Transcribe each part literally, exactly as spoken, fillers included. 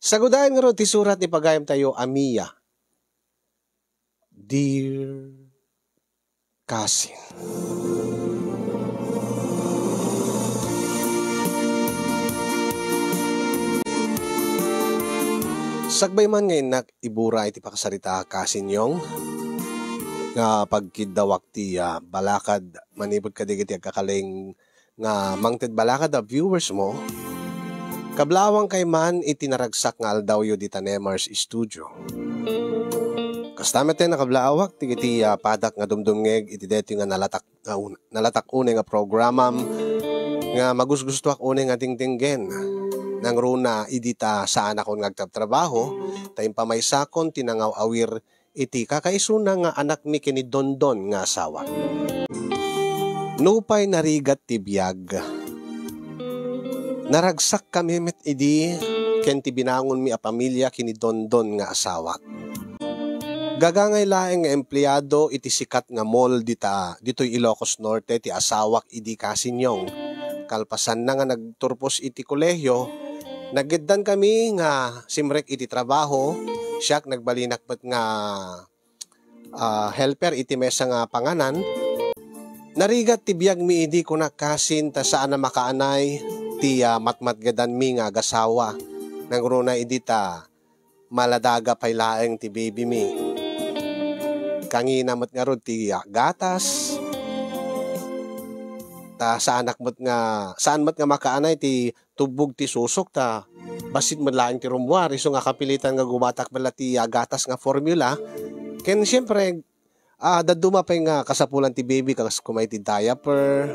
Sagudayen ngarud ti surat ni pagayamtayo a Mia. Dear Cousin. Sakbay man nga innak ibura iti pakasarita, Cousin Yong, nga pagkiddawak ti, ah, balakad manipud kadagiti agkakaleng nga mangted balakad a viewers mo, kablaawangkay man iti naragsak nga aldawyo dita Nemar's Studio. Kasta met a nakablaawak dagiti, ah, padak nga dumdumngeg iti daytoy nga nalatak, nga un-, nalatak unay nga programam nga magusgustoak unay nga dingdinggen. Nangruna idi ta saanakon nga agtrabtrabaho, ta impamaysakon ti nangaw-awir iti kakaisuna nga anakmi ken ni Dondon nga asawak. Nupay narigat ti biag, naragsakkami met idi ken ti binangonmi a pamilia ken ni Dondon nga asawak. Gagangay laeng nga empleado iti sikat nga mall dita, ditoy Ilocos Norte ti asawak idi, Cousin Yong. Kalpasanna nga nagturpos iti kolehio, nageddankami nga simrek iti trabaho, siak nagbalinak met nga, ah, helper iti mesa nga panganan. Narigat ti biagmi idi, kunak, Cousin, ta saan a makaanay ti, ah, matmatgedanmi nga agasawa. Nangruna idi ta maladaga pay laeng ti babymi. Kangina met ngarud ti, ah, gatas. Ta saanak met nga, saan met nga makaanay ti tubbog ti susok ta bassit met laeng ti rummuar, isu nga kapilitan nga gumatak met la ti, ah, gatas nga formula. Ken siyempre, ah, dadduma pay nga kasapulan ti baby, kas kumay ti diaper,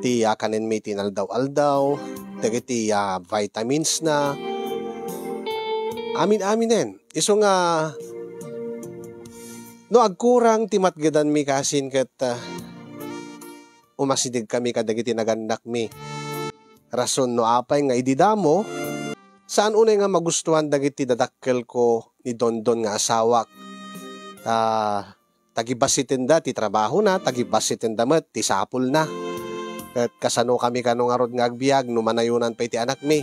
ti, ah, kanenmi ti inaldaw-aldaw, dagiti, ah, vitamins na, amin-aminen. Isu nga, no agkurang ti matgedanmi, Cousin, ket, ah, umasidegkami kadagiti nagannakmi. Rason no apay nga idi damo, saan unay nga magustuhan dagiti dadakkelko ni Dondon nga asawak. Ah, tagibassitenda ti trabahona, tagibassitenda met ti sapulna. Ket kasanokami kano ngarud nga agbiag no manayonan pay ti anakmi?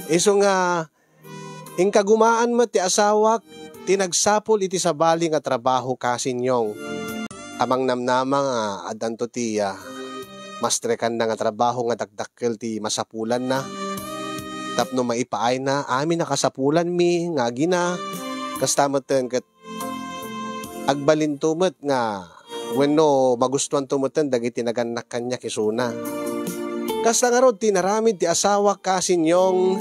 Isu nga inkagumaan met ti asawak ti nagsapul iti sabali nga trabaho, Cousin Yong. Amangnamnama nga addanto ti, ah, mastrekanna nga trabaho nga dakdakkel ti masapulanna tapno maipaayna amin a kasapulanmi nga agina. Kasta metten ket agbalinto met nga wenno magustuanto metten dagiti nagannak kaniak isuna. Kasta ngarud ti inaramid ti asawak, Cousin Yong,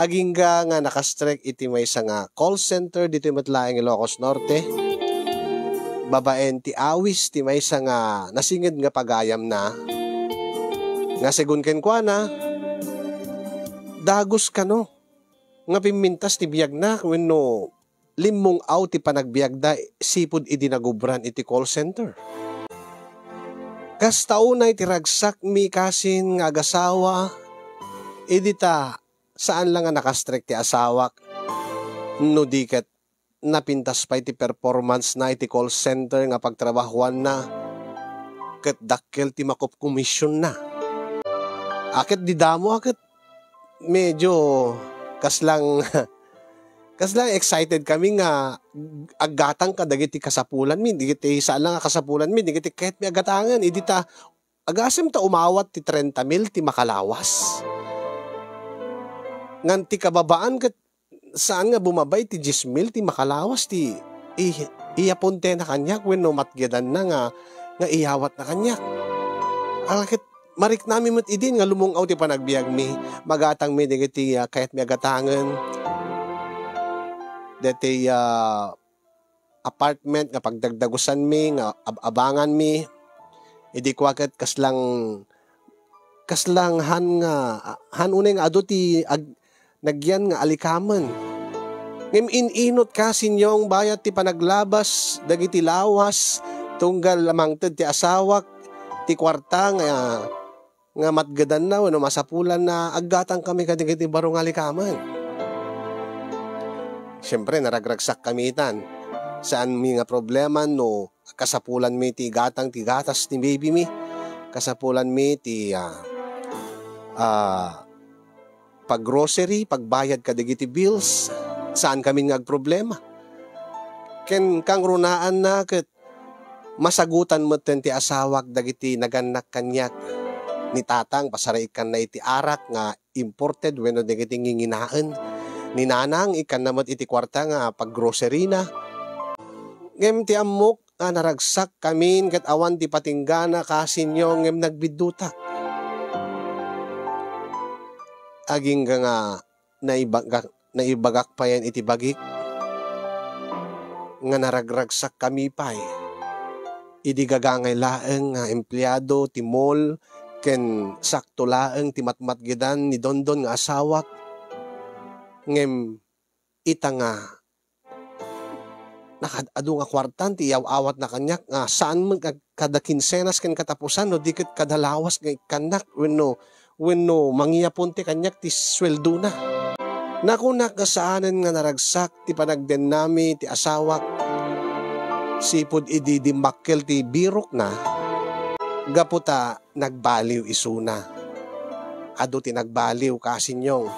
agingga nga nakastrek iti maysa nga call center ditoy met laeng Ilocos Norte. Babaen ti awis ti maysa nga nasinged nga pagayamna, nga segun kenkuana, dagus kano nga pimmintas ti biagna wenno limmung-aw ti panagbiagda sipud idi nagubran iti call center. Kasta unay ti ragsakmi, Cousin, nga agasawa, idi ta saan la nga nakastrek ti asawak, no di ket napintas pay ti performance na iti call center nga pagtrabahuanna, ket dakkel ti makupkomisionna. A ket di damo a ket medyo kaslang, kaslang excited kami nga aggatang kadagiti kasapulanmi, dagiti saan la nga kasapulanmi, dagiti kayatmi a gatangen, idi ta agasem ta umawat ti trenta mil ti makalawas. Ngan ti kababaan ket saan nga bumabay ti dies mil ti makalawas ti i-, iyapuntena kaniak wenno matgedanna nga, nga iyawatna kaniak. A ket mariknami met idin nga lumung-aw ti panagbiagmi, magatangmi dagiti, ah, kayatmi a gatangen. Dagiti, ah, apartment nga pagdagdagusanmi, nga ab-abanganmi. Idi kua ket kaslang, kaslang han nga, han unay nga adu ti ag-, nagyan nga alikamen. Ngem in-inot, Cousin Yong, bayat ti panaglabas dagiti lawas, tunggal mangted ti asawak ti kuarta nga nga matgedanna wenno masapulanna, aggatangkami kadagiti baro nga alikamen. Siempre, naragragsakkami itan. Saanmi nga problema no kasapulanmi ti gatang ti gatas ti babymi. Kasapulanmi ti, ah, ah, paggrocery, pagbayad kadagiti bills, saan kami nga agproblema. Ken kangrunaanna ket masagutan metten ti asawak dagiti nagannak kaniak. Ni tatang, pasaraikkanna iti arak nga imported wenno dagiti nginginaen. Ni nanang, ikkanna met iti kuarta nga paggroceryna. Ngem ti ammok, a, naragsak kamin ket awan ti patinggana, kasinyo, ngem nagbiddutak. Agingga nga naibagak, naibagak payen iti bagik nga naragragsak kami pay idi gagangay laeng nga empleado ti mall ken sakto laeng ti matmatgedan ni Dondon nga asawak. Ngem ita nga nakad-adu nga kuartan ti iyaw-awatna kaniak nga saan met nga kada kinsenas ken katapusan no di ket kada lawas nga ikkannak wenno, wenno mangiyaponte kaniak ti sueldona. Nakunak nga saanen nga naragsak ti panagdennami ti asawak sipud idi dimmakkel ti birokna gapu ta nagbaliw isuna. Adu ti nagbaliw, kasinyong.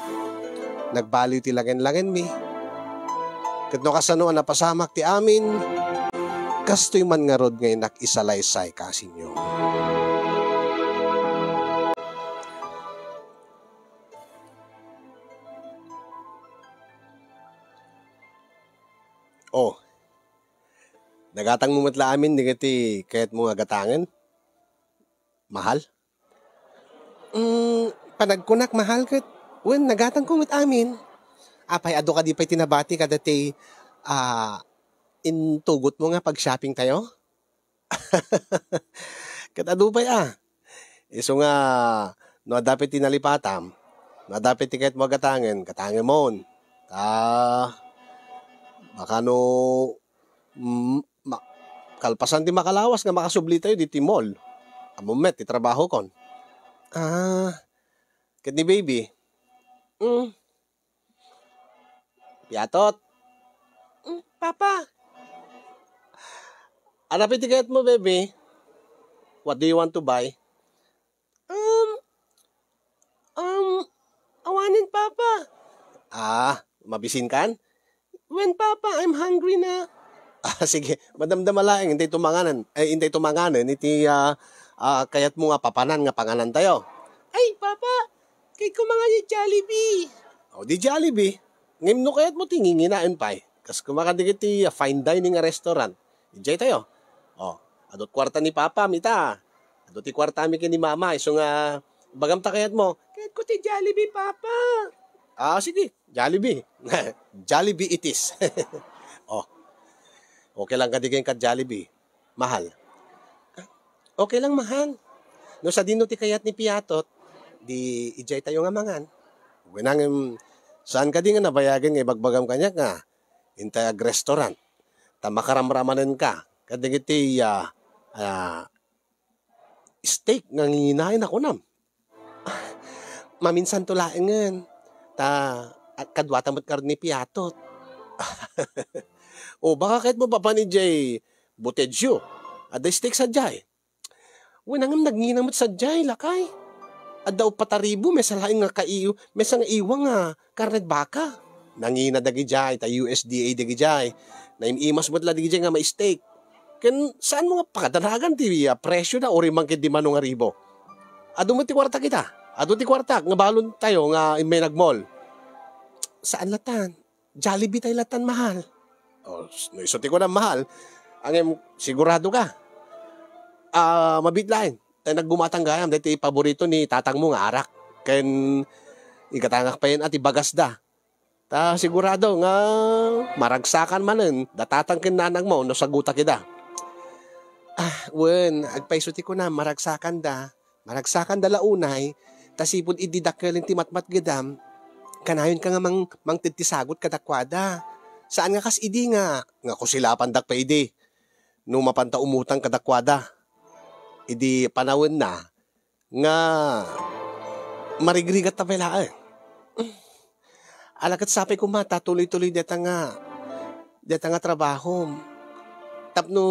Nagbaliw ti langen-langenmi. Ket no kasano a napasamak ti amin, kastoy man ngarud nga innak isalaysay, kasinyong. Oh, nagatangmo met la amin dagiti kayatmo nga gatangen? Mahal? Mm, panagkunak mahal ket, wen, nagatangko met amin. Apay, adu kadi pay ti nabati kadati, ah, intugotmo nga pag-shopping tayo? Ket adu pay, ah. Isu nga, no adda pay ti nalipatam, no adda pay ti kayatmo a gatangen, gatangemon. Ta, baka no, mm, ma-, kalpasan ti makalawas nga makasubli tayo ditoy mall. Ammom met ti trabahokon. Ah, ket ni baby? Mm. Piatot? Mm, Papa. Ania pay ti kayatmo, baby? What do you want to buy? Um, um, awanen, Papa. Ah, mabisinkan? Wen, Papa, I'm hungry na. Ah, sige, madamdama laeng, intay tumanganan, ay, intay tumanganen iti, ah, ah, kayatmo nga papanan nga panganan tayo. Ay, Papa, kayatko mangan iti Jollibee. O, di Jollibee. Ngem no kayatmo ti nginginaen pay, kas koma kadagiti, ah, fine dining a restaurant. Idiay tayo. O, adu ti kuarta ni Papa, mita. Adu ti kuartami ken ni Mama, isu nga, ibagam ta kayatmo. Kayatko ti Jollibee, Papa. Ah, sige, Jollibee. Jollibee it is. O, okay lang kadi kenka Jollibee, mahal? Okay lang, mahal. No sadino ti kayat ni Piatot, di idiay tayo nga mangan. Wen, ngem, saan kadi nga nabayagen nga ibagbagam kaniak nga intay agrestaurant, ta makaramramanenka kadagiti, ah, ah, steak nga nginginaen a kunam? Maminsanto laengen, ta, a-, kaduata met ngarud ni Piatot. O, baka kayatmo papan idiay Botejo. Adda steak sadiay. Wen, ngem nangina met sadiay, lakay. Adda uppat a ribu, maysa laeng nga kaiw-, maysa nga iwa nga karned baka. Nangina dagidiay, ta U S D A dagidiay. Naim-imas met la dagidiay nga ma-steak. Ken saanmo nga pakadanagan ti, ah, presyo na, uray man ket di mano nga ribo. Adu met ti kuartak ita. Adu ti kuartak nga balon tayo nga immay nagmall. Saan latan? Jollibee tay latan, mahal. O, s-, no isu ti kunam, mahal, ngem sigurado ka? Ah, mabiit laeng. Tay naggumatang gayam, daytoy paborito ni tatangmo nga arak. Ken igatangak payen a ti bagasda. Ta sigurado nga maragsakan manen da tatang ken nanangmo no sagutak ida. Ah, wen, agpayso ti kunam, maragsakanda. Maragsakanda la unay, ta sipud idi dakkelen ti matmatgedam, kanayonka nga mang-, mangted ti sagut kadakuada. Saan nga kas idi nga, nga kusilapandak pay idi no mapanta umutang kadakuada. Idi panawenna nga marigrigatta pay laeng. Ala ket sapay koma ta tuloy-tuloy dayta nga, dayta nga trabahom. Tapno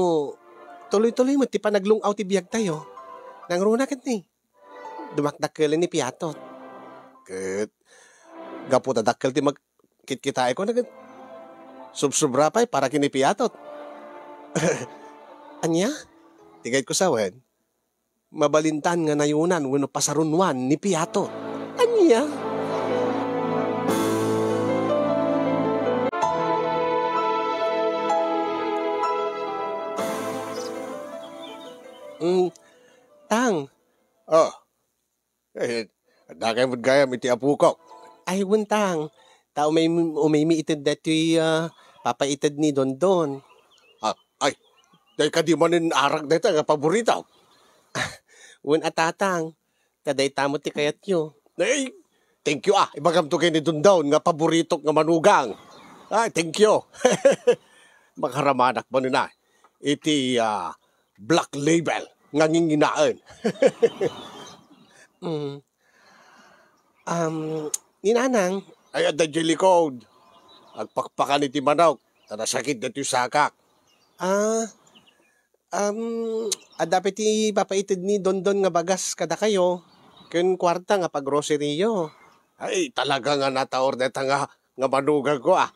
tuloy-tuloy met ti panaglung-aw ti biagtayo. Nangruna ket ni, dumakdakkelen ni Piatot. Ket Gapu ta dakkel ti mag-, kitkitaenko, nagad-, subsobra pay para ken ni Piatot. Ania? Ti kayatko sawen, mabalintan nga nayonan wenno pasarunoan ni Piatot. Ania? Mm, Tang. Oh. Eh, adda kay met gayam iti apokok? Ay, wen, Tang. Ta umay-, umaymi ited daytoy, ah, papaited ni Dondon. Ah, ay, dayta kadi manen arak dayta nga paborito. Wen a, Tatang. Ta dayta met ti kayatyo. Ay, thank you, ah. Ibagamto ken ni Dondon nga paboritok nga manugang. Ay, thank you. Makaramanak manen, ah, iti, ah, Black Label nga nginginaen. Mm. Um, ni Nanang? Ay, adda idiay likod. Agpakpakan iti manok. Ta nasakit daytoy sakak. Ah, um, adda pay ti papaited ni Dondon nga bagas kadakayo, ken kuarta nga paggroceryyo. Ay, talaga nga nataor dayta nga nga manugangko, ah.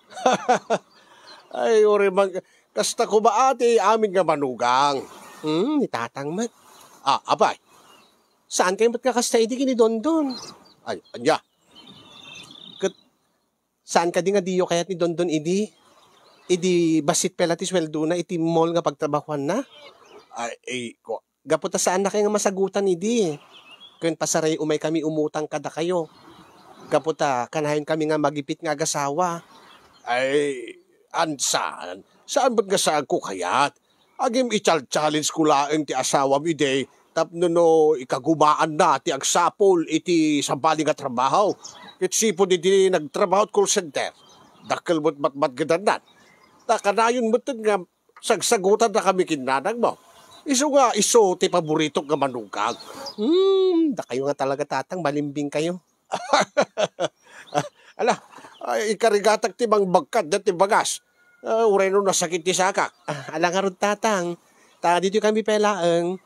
Ay, uray man, kasta koma ti amin nga manugang. Hmm, ni Tatang met. Ah, apay? Saan kayo met nga kasta idi ken ni Dondon? Ay, ania? Ket saan kadi nga diyo kayat ni Dondon idi? Idi bassit pay la ti sueldona iti mall nga pagtrabahuanna? Ay, eh, ko-, Gapu ta saannakayo nga masagutan idi. Ken pasareng umaykami umutang kadakayo. Gapu ta kanayonkami nga magipit nga agasawa. Ay, an saan? Saan met nga saanko kayat? Agim i-chal-challenge ko laeng ti asawam idi tapno no ikagumaanna ti agsapul iti sabali nga trabaho. Ket sipud idi nagtrabaho iti call center, dakkel met matmatgedannan. Ta kanayon met nga sagsagutannakami ken nanangmo. Isu nga isu ti paboritok nga manugang. Hmm, dakayo nga talaga, Tatang, malimbing kayo. Ala, ay, ikarigatak ti mangbagkat dayta ti bagas. Ah, uray no nasakit ti sakak. Ah, ala ngarud, Tatang. Ta ditoy kami pay laeng.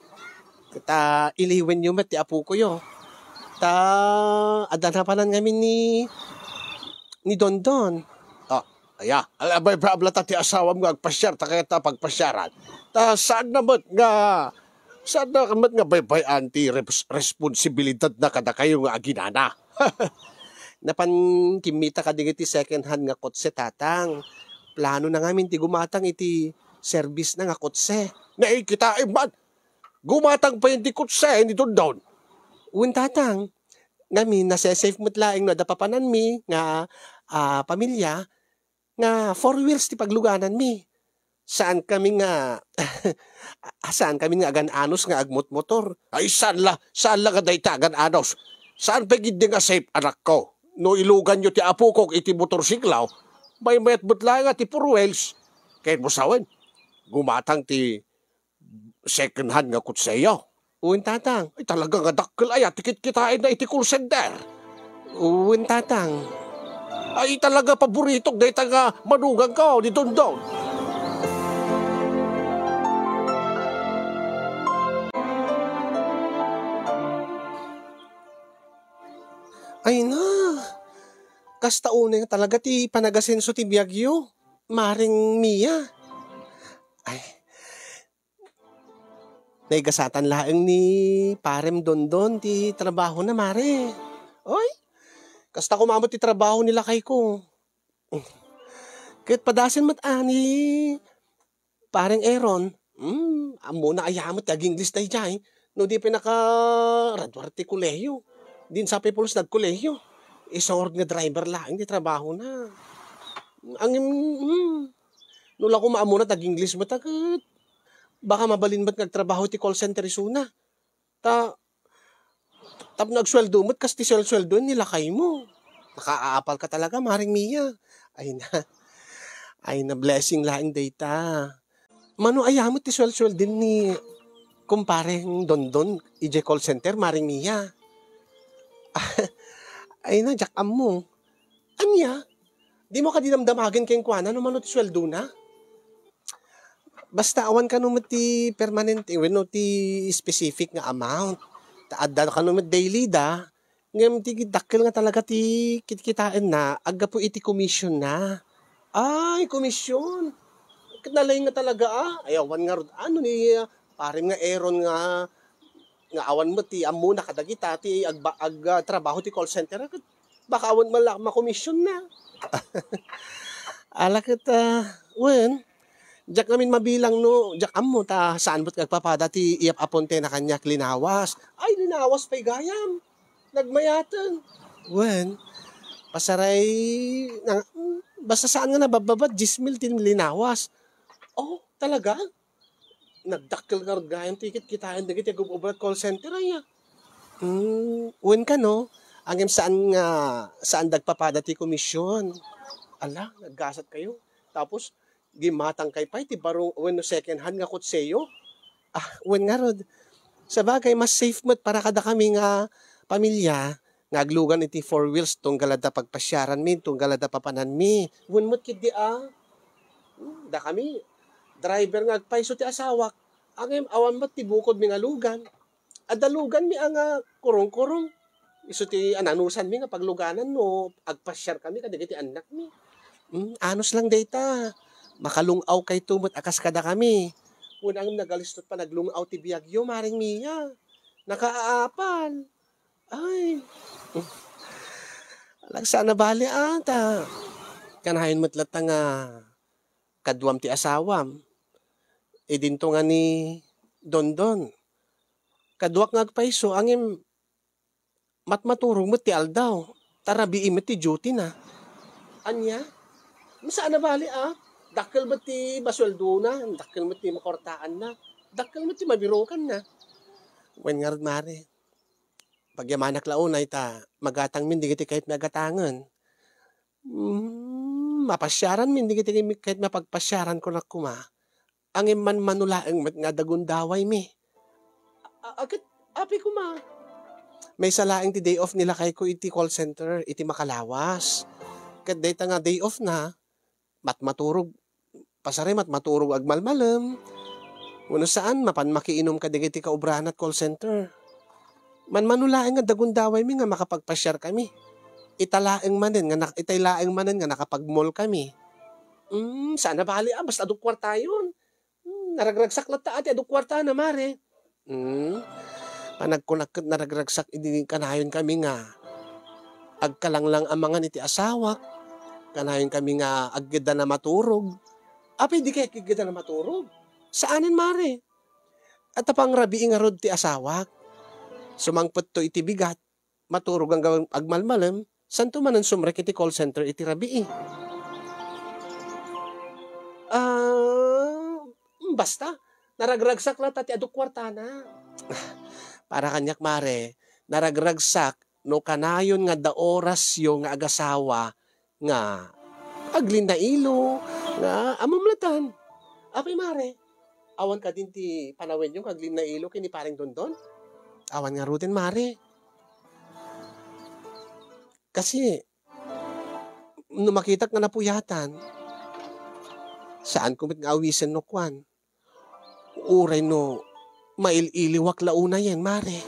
Ta iliwenyo met ti apokoyo. Ta adda napanan ngamin ni, ni Dondon. Ah, Aya, al-, abay, abla ta ti asawam nga agpasiar, ta kayat ta pagpasiaran. Ta saanna met nga, saanna met nga baybay-an ti res-, responsibilidadna kadakayo nga aginana. Napan kimmita kadi iti second hand nga kotse, Tatang. Planona ngamin ti gumatang iti serbisna nga kotse. Naikitaem man, gumatang pay iti kotse ni Dondon. Wen, Tatang. Ngamin, nase-save met laeng no adda papananmi nga, ah, pamilya, nga four wheels ti paglugananmi. Saankami nga, saankami nga agan-anos nga agmotmotor. Ay, saan la, saan la nga dayta agan-anos. Saan pay ketdi nga safe, anakko? No iluganyo ti apokok iti motorsiklo, maymayat met laeng nga ti four wheels. Ken mo sawen, gumatang ti second hand nga kotseyo. Wen, Tatang. Ay, talaga nga dakkel aya ti kitkitaenna iti call center. Wen, Tatang. Ay, talaga paboritok dayta nga manugangko, ni Dondon. Ay na, kasta unay nga talaga ti panagasenso ti biagyo, Maring Mia. Ay, Naigasatan laeng ni Parem Dondon ti trabahona, mare. Oy, kasta koma met ti trabaho ni lakayko. Ket padasen met a ni Pareng Aaron. Hmm, ammona aya met ti ag-Ingles daydiay. No di pay nakagraduar ti kolehiyo. Di sa pay pulos nagkolehiyo. Isu ngarud nga driver laeng ti trabahona. Ang, hmm, no la koma ammona ti ag-Ingles met a ket baka mabalin met nga agtrabaho iti call center isuna. Ta, tapno agsueldo met, kas ti suel-, sueldoen ni lakaymo. Nakaapal ka talaga, Maring Mia. Ay na. Ay na, blessing laeng dayta. Mano aya met ti suel-, suelden ni kumpare Dondon idiay call center, Maring Mia? Ay na, diak ammo. Ania? Dimo kadi damdamagen kenkuana no mano ti sueldona? Basta awan kano met ti permanente wenno ti specific nga amount. Ta adda kano met daily da, Ngem ti dakkel nga talaga ti kitkitaenna, aggapu iti commission na. Ay, commission! Ket nalaing nga talaga, ah. Ay, awan ngarud, ano ni, ah, parem nga Aaron nga, nga awan met ti ammona kadagita ti agba-, ag-, ah, trabaho ti call center, ket baka awan man la makomision na. Ala ket, ah, wen, diak ngamin mabilang no, diak ammo ta saan met nga agpapada ti iyap-aponte na kaniak linawas. Ay, linawas pay gayam. Nagmayaten. Wen, pasaray, nang-, basta saan nga nababbaba, dies mil ti linawas. Oh, talaga? Nagdakkel ngarud gayam ti kitkitaen dagiti agub-ubra call center, aya. Hmm, wen kano, ngem saan nga, saan dagpapada ti komisyon. Ala, naggasat kayo. Tapos, gimatang kay pay ti baro wenno second hand nga kotseyo. Ah, wen ngarud. Sabagay, mas safe met para kadakami nga pamilya nga aglugan iti four wheels tunggal adda pagpasiaranmi, tunggal adda papananmi. Wen met ketdi a. Hmm, dakami, driver nga agpayso ti asawak. Ngem awan met ti bukodmi nga lugan. Adda luganmi a nga kurong-kurong. Isu ti ananusanmi nga pagluganan no agpasiarkami kadagiti annakmi. Hmm, anus lang dayta. Makalung-awkayto met a kas kadakami. Wen, ngem nagalistot panaglung-aw ti biagyo, Maring Mia. Nakaapal. Ay. Ala, saan a bale, ah, ta kanayon met latta nga kaduam ti asawam. Idinto nga ni Dondon. Kaduak nga agpayso, ngem matmaturog met ti aldaw. Ta rabii met ti duty na. Ania? Saan a bale, ah. Dakkel met ti masueldona, dakkel met ti makuartaanna, dakkel met ti mabirukanna. Wen ngarud, Mare. Pagyamanak la unay ta magatangmin dagiti kayatmi a gatangen. Hmm, mapasiaranmin dagiti kayatmi a pagpasiaran, kunak koma. Ngem manmano laeng met nga adda gundawaymi. A-, a-, ket apay koma? Maysa laeng ti day off ni lakayko iti call center iti makalawas. Ket dayta nga day off na, matmaturog, pasaray matmaturog agmalmalem. Wenno saan, mapan makiinum kadagiti kaobrana ti call center. Manmano laeng nga adda gundawaymi nga makapagpasiarkami. Ita laeng manen nga nak-, itay laeng manen nga nakapag-mall kami. Hmm, saan a bale, ah, basta adu kuartayon. Hmm, naragragsak latta a ti adu kuartana, Mare. Hmm, panagkunak ket naragragsak idi kanayon kami nga agkalanglang amangan iti asawak. Kanayon kami nga aggeddana maturog. Apay, di kay aggeddana maturog? Saanen, Mare. Adda pangrabii ngarud ti asawak. Sumangpetto iti bigat, maturog nga agmalmalem, santo manen sumrek iti call center iti rabii. Ah, basta, naragragsak latta ti adu kuartana. Para kaniak, Mare, naragragsak no kanayon nga adda orasyo nga agasawa nga aglinnailo, nga ammom latta. Apay, Mare, awan kadin ti panawenyo nga aglinnailo ken ni Pareng Dondon? Awan ngaruden, Mare. Kasi, no makitak nga napuyatan, saanko met nga awisen no kuan. Uray no mail-iliwak la unayen, Mare.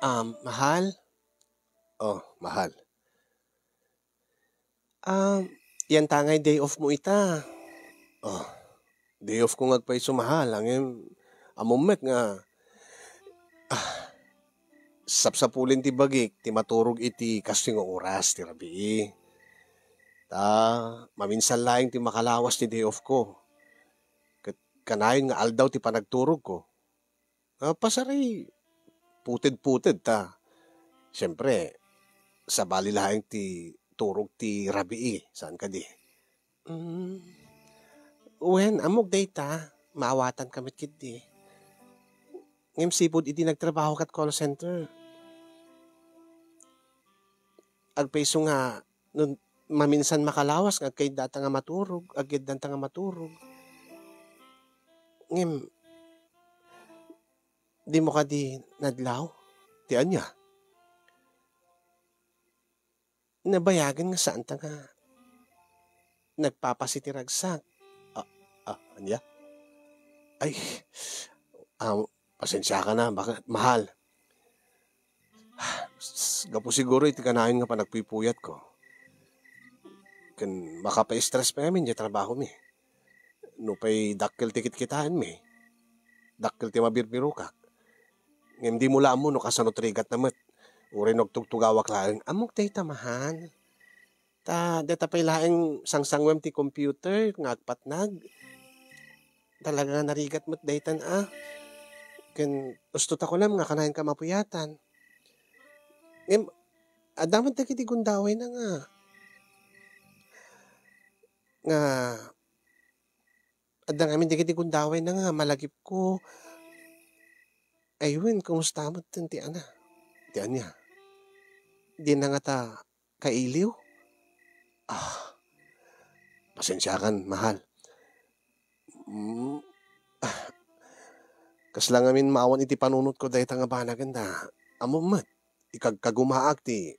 Um, mahal? Oh, mahal. Ah, yantangay day off mo ita. Oh, day off ko nga agpayso, mahal. Ngem, ammom met nga, ah, sapsapulen ti bagik ti maturog iti kastoy nga oras ti rabii. Ta, maminsan laeng ti makalawas ti day off ko. Ket kanayon nga aldaw ti panagturog ko. Ah, pasaray, puted-puted ta. Siyempre, sabali laeng ti turog ti rabii, saan kadi? Mm. Wen, ammok dayta, maawatanka met ketdi. Ngem sipud idi nagtrabaho kat call center, agpayso nga no maminsan makalawas nga agkaydata nga maturog, agyaddanta nga maturog. Ngem, dimo kadi nadlaw? Ti ania? Nabayagen nga saanta nga nagpapasi ti ragsak. Ah, ah, ania? Ay, ah, pasensiaka na, baka, mahal. Gapu siguro iti kanayon nga panagpuypuyatko. Ken makapa-stress pay amin diay trabahomi. Nupay dakkel ti kitkitaenmi, dakkel ti mabirbirokak. Ngem dimo la ammo no kasano ti rigatna met. Uray no agtugtugawak laeng, ammok dayta, mahal. Ta dayta pay laeng sangsangwem ti computer nga agpatnag. Talaga nga narigat met daytan a. Ken usto ta kunam nga kanayon ka mapuyatan. Ngem, adda met dagiti gundawayna nga, nga, adda ngamin dagiti gundawayna nga malagipko. Ay wen, kumusta met ti ana? Ti ania? Dina ngata kailiw? Ah, pasensiakan, mahal. Mm, ah, kasla ngamin maawan iti panunotko dayta nga banagen ta. Ammom met, ikagkagumaak ti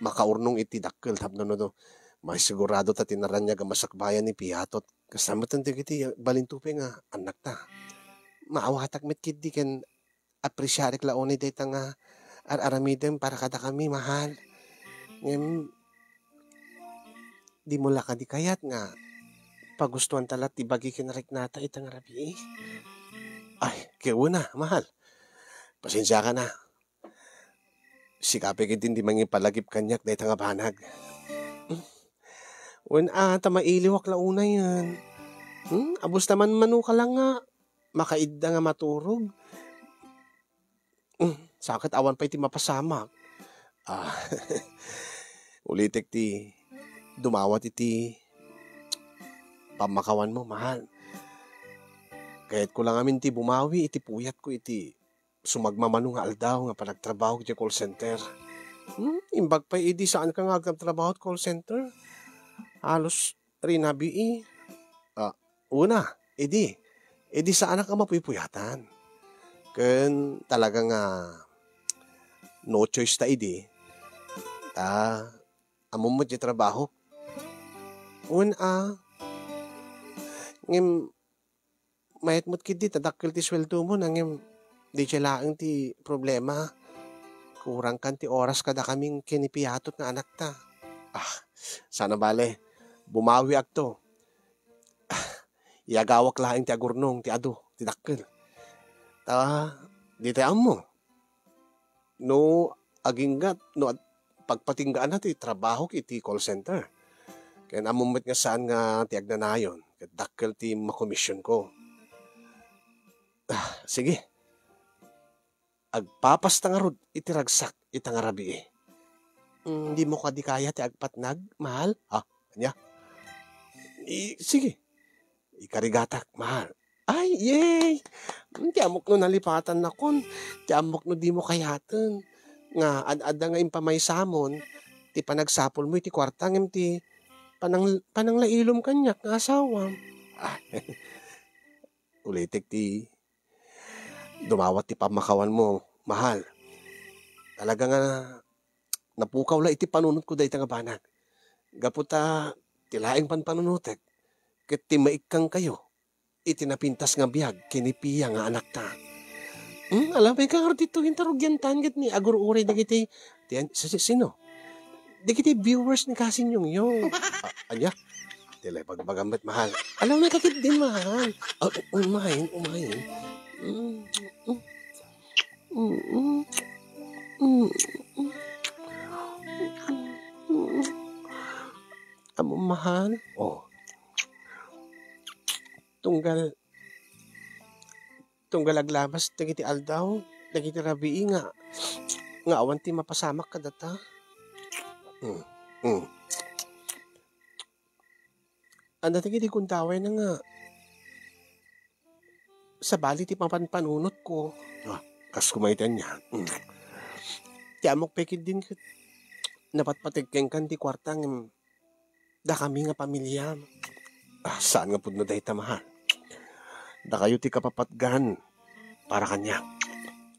makaurnong iti dakkel tapno no, no, maisigurado ta ti naraniag a masakbayan ni piatot. Kasla met dagiti balinto pay nga annakta. Maawatak met ketdi ken apresiarik la unay dayta nga ar-aramidem para kadakami, mahal. Ngem, dimo la kadi kayat nga pagustuanta la ti bagi ken riknata ita nga rabii? Ay, ket wen a, mahal. Pasensiakan a. Sika pay ketdin ti mangipalagip kaniak dayta nga banag. Wen a, ta mailiwak la unayen. Hmm? Abus ta manmanoka la nga makaidda nga maturog. Hmm, sa ket awan pay ti mapasamak. Ah, ulitek ti dumawat iti pammakawanmo, mahal. Kayatko la ngamin ti bumawi iti puyatko iti sumagmamano nga aldaw nga panagtrabaho iti call center. Hmm, imbag pay idi saanka nga agtrabaho iti call center. Halos rinabii. Ah, una, idi, idi saanak a mapuypuyatan. Ken talaga nga no choice ta idi. Ta, ammom met ti trabaho. Wen a, ngem mayat met ketdi ta dakkel ti sueldomo, ngem daydiay laeng ti problema. Kurangkan ti oras kadakami ken ni piatot nga anakta. Ah, saan a bale, bumawiakto. Ah, iyagawak laeng ti agurnong ti adu ti dakkel. Ta, dita ammo. No aginggat, no ad-, pagpatinggaanna ti trabahok iti call center. Ken ammom met nga saan nga ti agnanayon, ket dakkel ti makomisionko. Ah, sige. Agpapasta ngarud iti ragsak ita nga rabii. Mm, dimo kadi kaya ti agpatnag, mahal? Ah, ania? I-, sige. Ikarigatak, mahal. Ay, yay! Mm, ti ammok no nalipatannakon, ti ammok no dimo kayaten. Nga ad-adda nga impamaysamon, ti panagsapulmo iti kuarta, ngem ti panang-, pananglailom kaniak nga asawam. Ah, ulitek ti dumawat ti pammakawanmo, mahal. Talaga nga napukaw la iti panunotko dayta nga banag. Gapu ta ti laeng panpanunotek ket ti maikkankayo iti napintas nga biag ken ni Pia nga anakta. Hmm, alam, may kangarod dito, inta rugiantan ket ni agur-uray dagiti, ti an-, si-, si-, sino? Dagiti viewers ni Kasin Yongyo. A-, ania? Ti la ibagbagam met, mahal. Alam, may kakit din, mahal. Ah, u-, umain, umain. Mm, mm. Mm, mm. Mm, mm. Amo, mahal. Oh. Tunggal, tunggal aglabas dagiti aldaw, dagiti rabii nga, nga awan ti mapasamak kadata. Mm, mm. Adda dagiti gundawayna nga sabali ti mapanpanunotko. Ah, kas kumaytan niya. Mm. Ti ammok pay ketdin ket napatpateg kenkan ti kuarta ngem dakami nga pamiliam. Ah, saan nga pudno dayta, mahal. Dakayo ti kapapatgan para kaniak.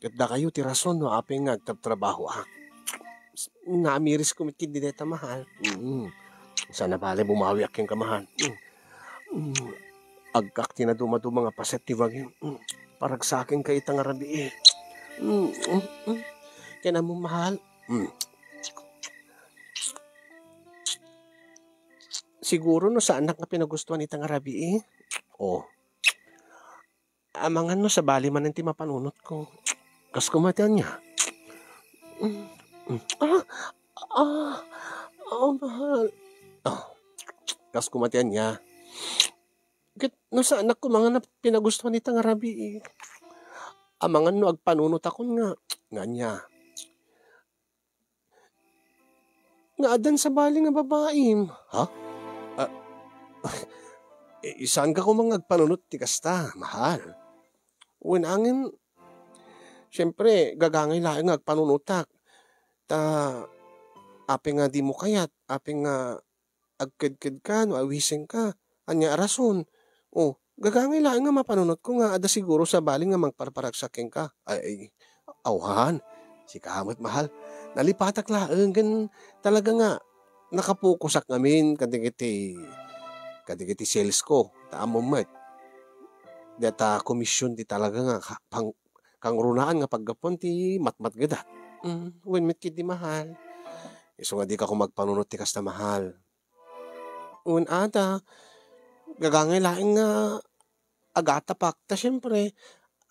Ket dakayo ti rason no apay nga agtrabtrabahoak. Naamirisko met ketdi dayta, mahal. Mm. Saan a bale, bumawiak kenka, mahal. Mm. Mm. Aggak ti nadumaduma nga paset ti bagim. Mm. Paragsakenka ita nga rabii. Mm, mm, mm. Ken ammom, mahal. Mm. Siguro no saannak nga pinagustuan ita nga rabii. Oh. Amangan no sabali manen ti mapanunotko. Kas kumatian niya. Mm, mm. Ah, ah, oh, mahal. Ah, kas kumatian niya. Ket no saannak koma nga pinagustuan ita nga rabii. Amangan no agpanunotakon nga, nga niya. Nga addan sabali nga babaim. Ha? Ah, eh, saanka koma nga agpanunot ti kasta, mahal. Wen angem, siempre, gagangay laeng nga agpanunotak. Ta, apay nga dimo kayat, apay nga agkedkedka no awisenka. Ania a rason? O, gagangay laeng nga mapanunotko nga adda siguro sabali nga mangparparagsak kenka. Ay, awan. Sika met, mahal. Nalipatak laeng ken talaga nga nakapokusak ngamin kadagiti, kadagiti sales ko. Ta ammom met. Data komisyon ti talaga nga ka-, pang-, kangrunaan nga paggapuan ti matmatgedak. Mm, wen met ketdi, mahal. Isu nga dika koma agpanunot ti kasta, mahal. Wen, ada, gagangay laeng nga agatapak. Ta siempre,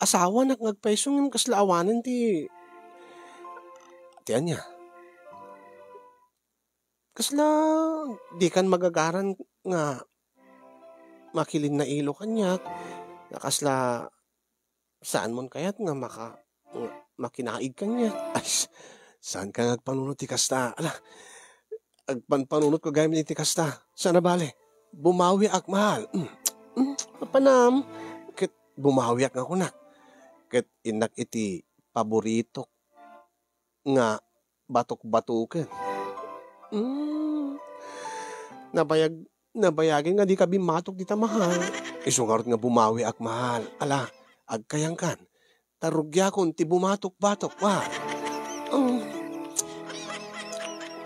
asawanak nga agpayso ngem kasla awanen ti, ti ania. Kasla dikan magagaran nga makilinnailo kaniak, nga kasla saanmon kayat nga maka-, nga makinaig kaniak. Ay, saanka nga agpanunot ti kasta? Ala, agpanpanunotko gayam iti kasta. Saan a bale? Bumawiak, mahal. Mm. Mm, mapanam. Ket bumawiak nga kunak. Ket innak iti paboritok nga batok-batoken. Mm. Nabayag-, nabayagen nga dika bimmatok dita, mahal. Isu ngarud nga bumawiak, mahal. Ala, agkayangkan. Ta rugiakon ti bumatok-batok, mahal. Mm.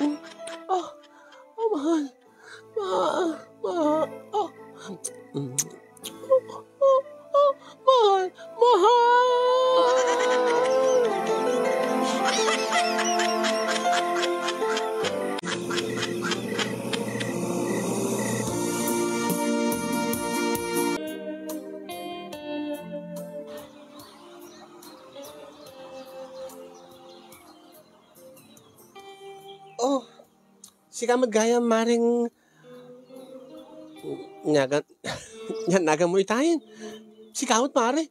Mm. Ah, ah, mahal. Ma-, ma-, ah. Mm. Mahal, mahal. Oh, sika met gayam, Maring Nagan-, yan, naganmo itayen. Sika met, mare.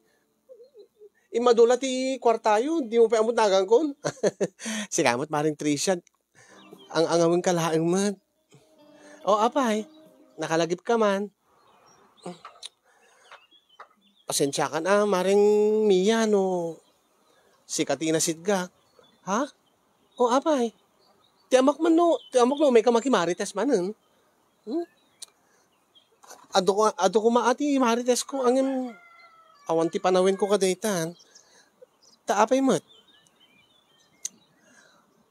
Immadula ti kuartayo, dimo pay ammot nagankon. Sika met, Maring Tricia. Ang-angawenka laeng met. O, apay, nakalagipka man. Pasensiakan a, Maring Mia, no sika ti inasitgak. Ha? O, apay. Ti amak man no, ti amak no, umayka makimarites manen. Hmm? Adu ko, adu koma a ti maritesko, ngem awan ti panawenko kadaytan. Ta apay met?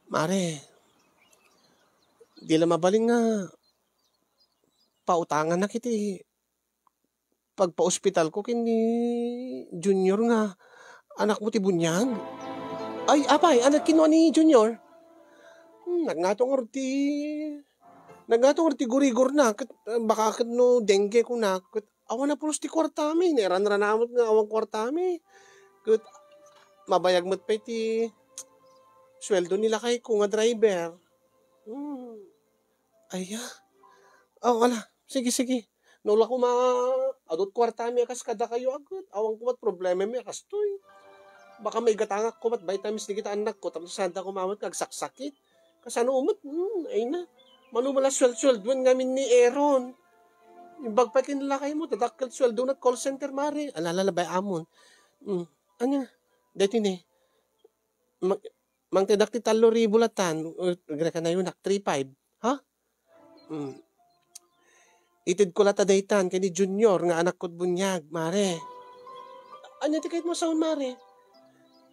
Mare, di la mabalin nga pautanganak iti pagpaospitalko ken ni Junior nga anakmo ti buniag. Ay, apay, anak kinua ni Junior? Hmm, nagngato ngarud ti, nagngato ngarud ti gurigorna, ket, eh, baka ket no dengue kuna, ket awan a pulos ti kuartami, nairanrana met nga awan kuartami. Ket mabayag met pay ti sueldo ni lakayko nga driver. Hmm. Aya. Oh, ala. Sige, sige. No la koma, adut kuartami a kas kadakayo a ket, awan komat problemami a kastoy. Baka maigatangak komat vitamins dagiti annakko, tapno saanda koma met nga agsaksakit. Kasano met, hmm, ay na. Mano man la suel-suelduen ngamin ni Aaron. Imbag pay ken lakaymo, dadakkel sueldona call center, mare. Ala, ala, bay amon. Hmm. Ania? Daytoy ne. Mang-, mangtedak ti tallo ribu latan, uh, agrekanayonak, three five. Ha? Mm. Itedko latta daytan ken ni Junior nga anakko ti buniag, mare. Ania ti kayatmo a sawen, mare?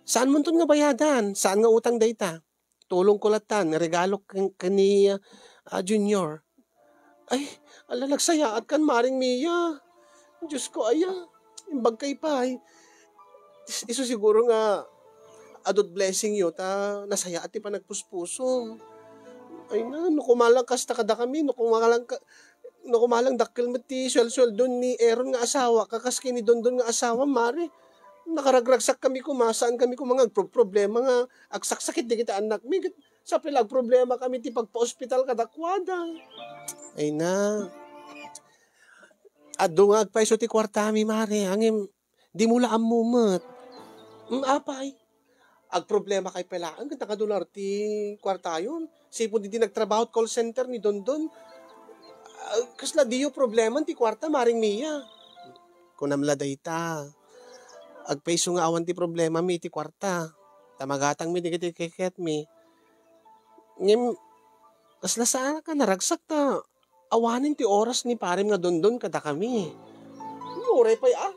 Saanmonton nga bayadan, saan nga utang dayta. Tulongko lattan, regalo ken, ken ni, ah, Junior. Ay, ala, nagsayaat kan Maring Mia. Diyos ko, aya, imbag kay pay. Is-, isu siguro nga adut blessing yo, ta nasayaat ti panagpuspusom. Ay na, no kumalang kasta kadakami, no kumalang ka-, no kumalang dakkel met ti suel-sueldon ni Aaron nga asawa, kakas ken ni Dondon nga asawa, mare. Nakaragragsak kami kuma, saan kami kuma nga agpro-, problema nga agsaksakit dagiti annakmi. Ket sapay la agproblema kami ti pagpa-ospital kadakuada. Ay na. Adu nga agpayso ti kuartami, mare, ngem dimo la ammo met. Mm, apay. Agproblema kay pay laeng ket nakadolar ti kuartayon. Sipud idi nagtrabaho ti call center ni Dondon. Ah, kasla diyo problema ti kuarta, Maring Mia. Kunam la dayta. Agpayso nga awan ti problemami iti kuarta. Ta magatangmi dagiti keketmi. Ngem, kasla saan ka naragsak ta awanen ti oras ni parem nga Dondon kadakami. Uray pay, ah.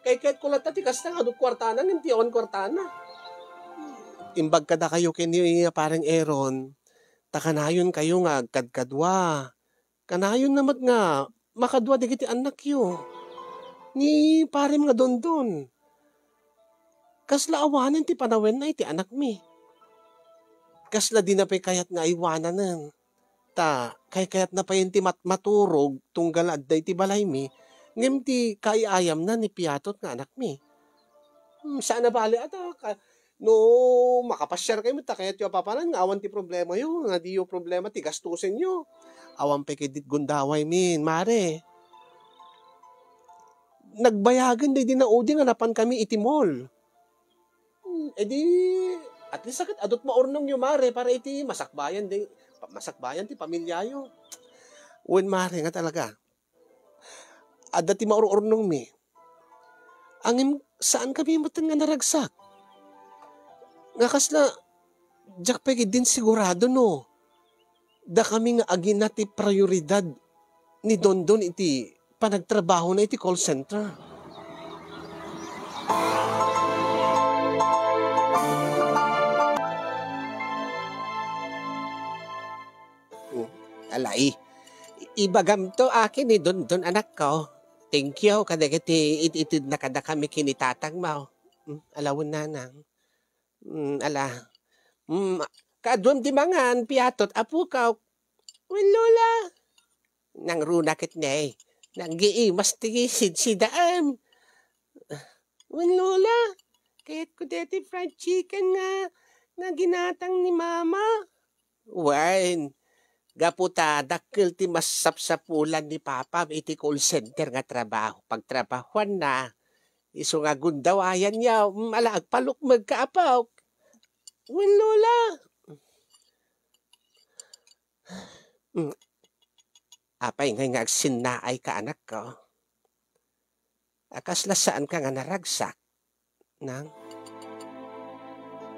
Kayatko latta ti kasta nga adu kuartana ngem ti awan kuartana. Imbag kadakayo ken ni pareng Aaron, ta kanayonkayo nga agkadkadua. Kanayonna met nga makadua dagiti annakyo. Ni parem nga Dondon. Kasla awanen ti panawenna iti anakmi. Kasla dina pay kayat nga aywananen. Ta kaykayatna payen ti mat-, maturog tunggal adda iti balaymi, ngem ti kaay-ayamna ni piatot nga anakmi. Hmm, saan a bale, ata, ka-, no makapasiarkayo met ta kayatyo a papanan nga awan ti problemayo, nga diyo problema ti gastusenyo. Awan pay ketdi ti gundawaymin, mare. Nagbayagen daydi naudi nga napankami iti mall. Hmm, edi, at least, ket adut maurnongyo, mare, para iti masakbayan di, pa-, masakbayan ti pamilyayo. Wen, mare, nga talaga. Adda ti maur-urnongmi. Ngem, saankami metten nga naragsak. Nga kasla, diak pay ketdin sigurado no dakami nga agina ti prioridad ni Dondon iti panagtrabahona iti call center. Hmm, alay. I-, ibagamto akin ni Dondon, anakko. Thank you kadagiti it-itedna kadakami ken ni tatangmo. Hmm, alawen, nanang. Hmm, ala. Hmm, kaaduem ti mangan, piatot, apok. Wen, Lola. Nangruna ket ne. Nanggiimas ti sidsidaem. Wen, Lola. Kayatko deti fried chicken nga, nga ginatang ni Mama. Wen, gapu ta dakkel ti massapsapulan ni Papam iti call center nga trabaho, pagtrabahuanna. Isu nga gundawayanyo, mm, ala, agpalukmegka, apok. Wen, Lola. Mm. Apay ngay nga agsinnaayka, anakko? A, kasla saanka nga naragsak, nang?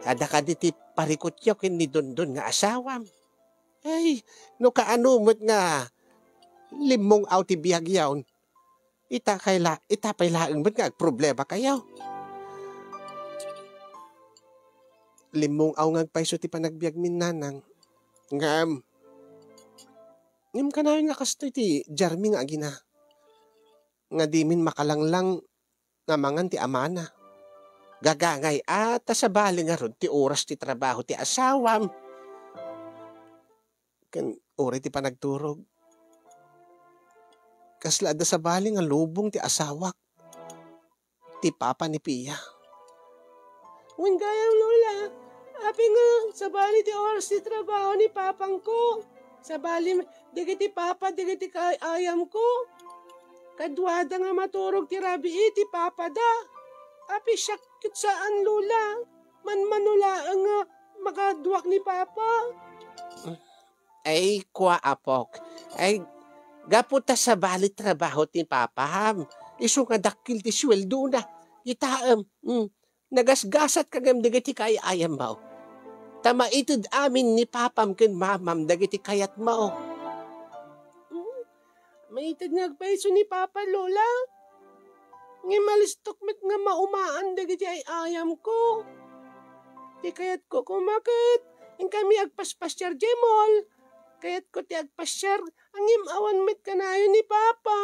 Adda kadi ti parikutyo ken ni Dondon nga asawam? Ay, no kaano met nga limmung-aw ti biagyon, ita kay la-, ita pay laeng met nga agproblemakayo. Limmung-aw nga agpayso ti panagbiagmin, nanang. Ngem, ngem kanayon nga kastoy ti diarmi nga agina, nga dimin makalanglang nga mangan ti amana. Gagangay a, ta sabali ngarud ti oras ti trabaho ti asawam. Ken uray ti panagturog. Kasla adda sabali nga lubong ti asawak, ti papa ni Pia. Wen gayam, Lola, apay nga sabali ti oras ti trabaho ni papangko. Sabali dagiti papa, dagiti kaay-ayamko. Kaduada nga maturog ti rabii ti papada. Apay siak ket saan, Lola. Manmano laeng nga makaduak ni Papa. Ay, kua, apok. Ay, gapu ta sabali trabaho ti papam. Isu nga dakkel ti sueldona. Kitaem, mm, nagasgasatka ngem dagiti kaay-ayammo. Ta maited amin ni papam ken mamam dagiti kayatmo. Mm, maited nga agpayso ni Papa, Lola. Ngem malistok met nga maumaan dagiti ay-ayamko. Ti kayatko koma ket inkami agpaspasiar diay mall. kayatko ti agpasiar, ngem awan met kanayon ni Papa.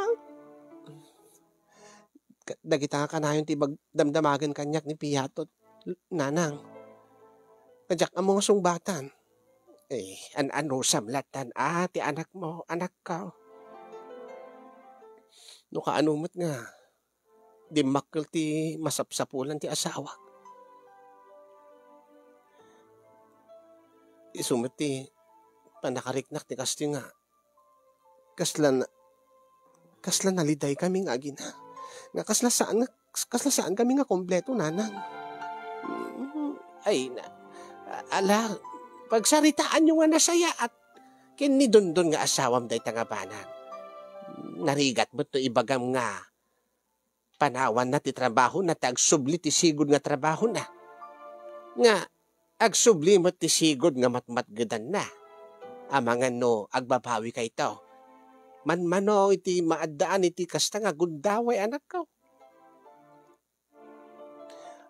Ka-, dagita nga kanayon ti bag-, damdamagen kaniak ni Piato, Nanang. Diak ammo nga sungbatan. Eh, an-anusam lattan a ti anakmo, anakko. No kaano met nga dimmakkel ti masapsapulan ti asawak. Isu met ti pannakariknak ti kastoy nga kasla na-, kasla naliday kami nga agina. Nga kasla saan, kasla saan kami nga kompleto, Nanang. Mm, ay, na, ala, pagsaritaanyo nga nasayaat. Ken ni Dondon nga asawam dayta nga banag. Narigat met no ibagam nga panawanna ti trabahona ta agsubli ti sigud nga trabahona. Nga agsubli met ti sigud nga matmatgedanna. Amangan no agbabawikayto. Manmano iti maaddaan iti kasta nga gundaway, anakko.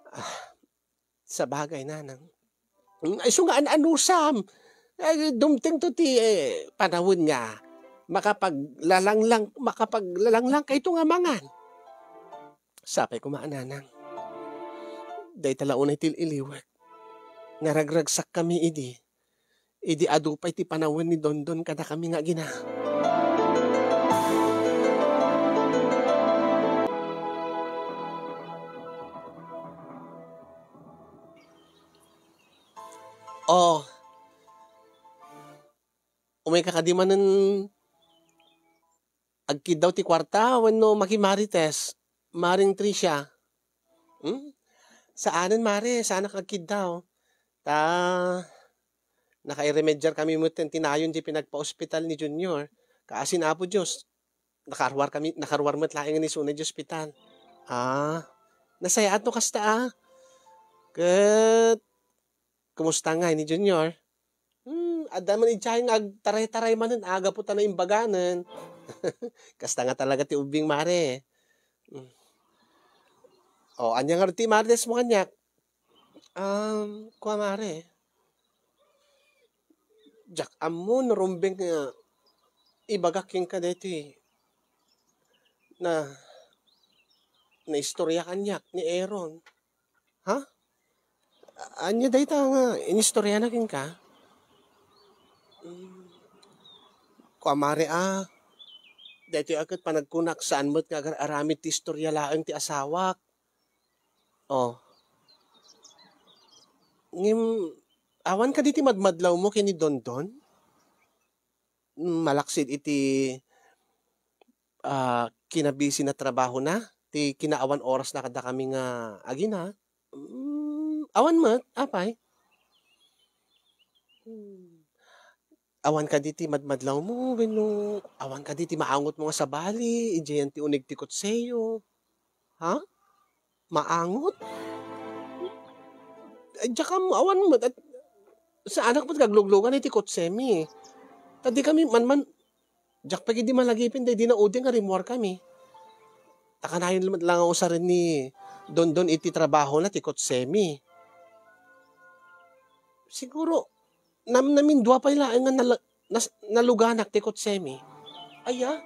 Ah, sabagay, Nanang. Mm, ay, isu nga an-anusam. Ay, dumtengto ti, eh, panawen nga makapaglalanglang, makapaglalanglangkayto nga mangan. Sapay koma, Nanang. Dayta la unay ti il-iliwek. Naragragsakkami idi. Idi adu pay ti panawen ni Dondon kadakami nga agina. Oh. Umayka kadi manen agkiddaw ti kuarta wenno makimarites, Maring Tricia? Hmm? Saanen, Mare, saanak agkiddaw. Ta, nakairemediar kami met ti nayon ti pinagpaospital ni Junior. Kaasi ni Apo Dios, nakaruar kami, nakaruar met laeng ni isuna idiay ospital. Ah, nasayaat no kasta, ah. Ket, kumusta ngay ni Junior? Hmm, adda man idiay nga agtaray-taray manen, a, gapu ta naimbaganen. Kasta nga talaga ti ubbing, Mare. Hmm. Oh, ania ngarud ti imarites mo kaniak? Um, kua, Mare. Diak ammo no rumbeng nga ibagak kenka daytoy na, naistorya kaniak ni Aaron. Ha? A-, ania dayta nga inistoryanak kenka? Mm. Kua, Mare, a, daytoy a ket panagkunak, saan met nga agar-aramid ti istorya laeng ti asawak. Oh. Ngem, awan kadi ti madmadlawmo ken ni Dondon? Mm, malaksid iti, ah, kinabisi na trabahona, ti kinaawan orasna kadakami nga agina? Mm, awan met, apay? Hmm. Awan kadi ti madmadlawmo wenno awan kadi ti maangotmo nga sabali idiayen ti uneg ti kotseyo? Ha? Maangot? Ay, diak ammo, awan met, at saanak met nga agluglugan iti kotsemi. Ta dikami man, man, diak pay idi malagipen, daydi naudi nga rimmuarkami. Ta kanayon met la nga usaren ni Dondon iti trabahona ti kotsemi. Siguro, nam-, namindua pay laeng nga nala-, nas-, naluganak ti kotsemi. Aya?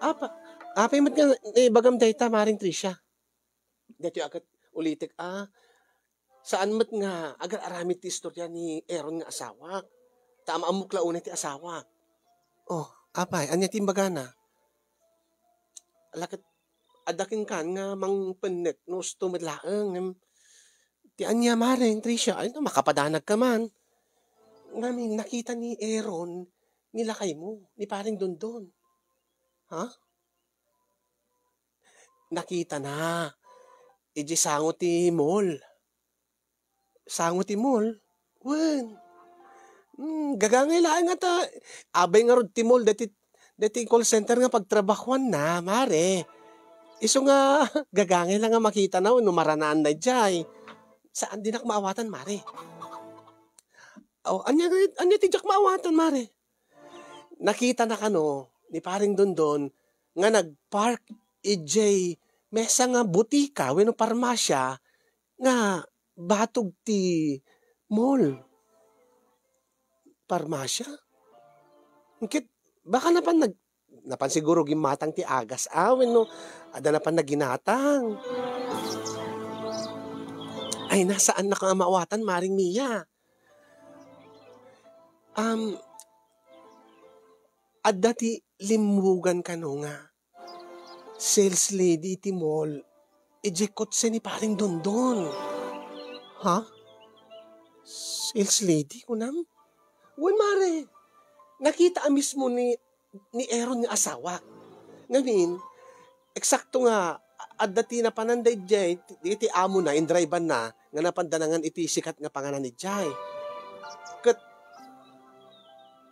Apa-, apay met nga naibagam dayta, Maring Tricia? Daytoy a ket ulitek, a, saan met nga agar-aramid ti istorya ni Aaron nga asawak. Ta am-ammok la unay ti asawak. Oh, apay, ania ti imbagana? Ala ket, adda kenkan nga mangpennek no usto met laeng, ngem ti ania, Maring Tricia, ay, no, makapadanagka man. Ngamin, nakita ni Aaron ni lakaymo, ni Paring Dondon. Ha? Nakitana idiay sango ti mall. Sango ti mall? Wen. Hmm, gagangay laeng ngata. Abay ngarud ti mall, daytoy, daytoy call center nga pagtrabahuanna, Mare. Isu nga, gagangay la nga makitana wenno maranaanna idiay. Saan, dinak maawatan, Mare. Oh, ania, ania ti diak maawatan, Mare? Nakitana kano ni Paring Dondon nga nagpark idiay maysa nga butika wenno parmasya nga batog ti mall. Parmasya? Ket baka napan nag-, napan siguro gimmatang ti agas, a, wenno adda napan naginatang. Ay, na, saannak a maawatan, Maring Mia. Um, adda ti limmugan kano nga sales lady iti mall, idiay kotse ni Paring Dondon. Ha? Sales lady, kunam? Wen, mare, nakita a mismo ni, ni Aaron nga asawak. Ngamin, eksakto nga, a-, adda ti napanan daydiay, ti, ti amona, indribanna, nga napan danangan iti sikat nga panganan idiay. Ket,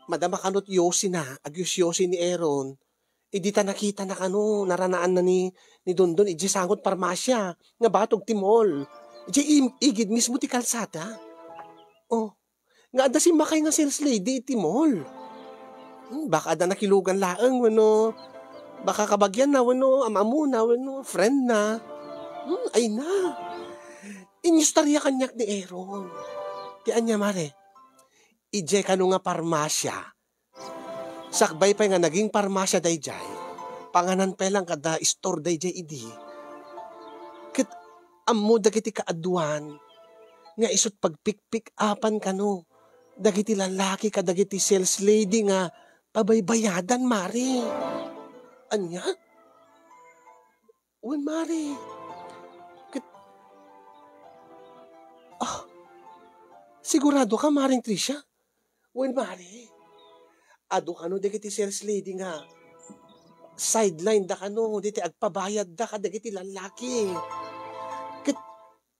madama kano ti yosina, agyosyosi ni Aaron, idi ta nakitana kano, naranaanna ni, ni Dondon idiay sango ti parmasia, nga batog ti mall. Idiay im-, igid mismo ti kalsada. Oh, nga adda simmakay nga sales lady iti mall. Hmm, baka adda nakilugan laeng, wenno baka kabagianna, wenno am-ammona, wenno friendna. Hmm, ay na. Inyustarya kaniak ni Aaron. Ti ania, mare? Idiay kano nga parmasia, sakbay pay nga naging parmasia daydiay, panganan pay lang kada store daydiay idi. Ket ammo dagiti kaaduan nga isut' pagpikpik-apan kano dagiti lalaki kadagiti sales lady nga pabaybayadan, mare. Ania? Wen, mare. Ket, ah, sigurado ka, Maring Tricia? Wen, mare. Adu kano dagiti sales lady nga sideline da kano, diti agpabayad da kadagiti lalaki. Ket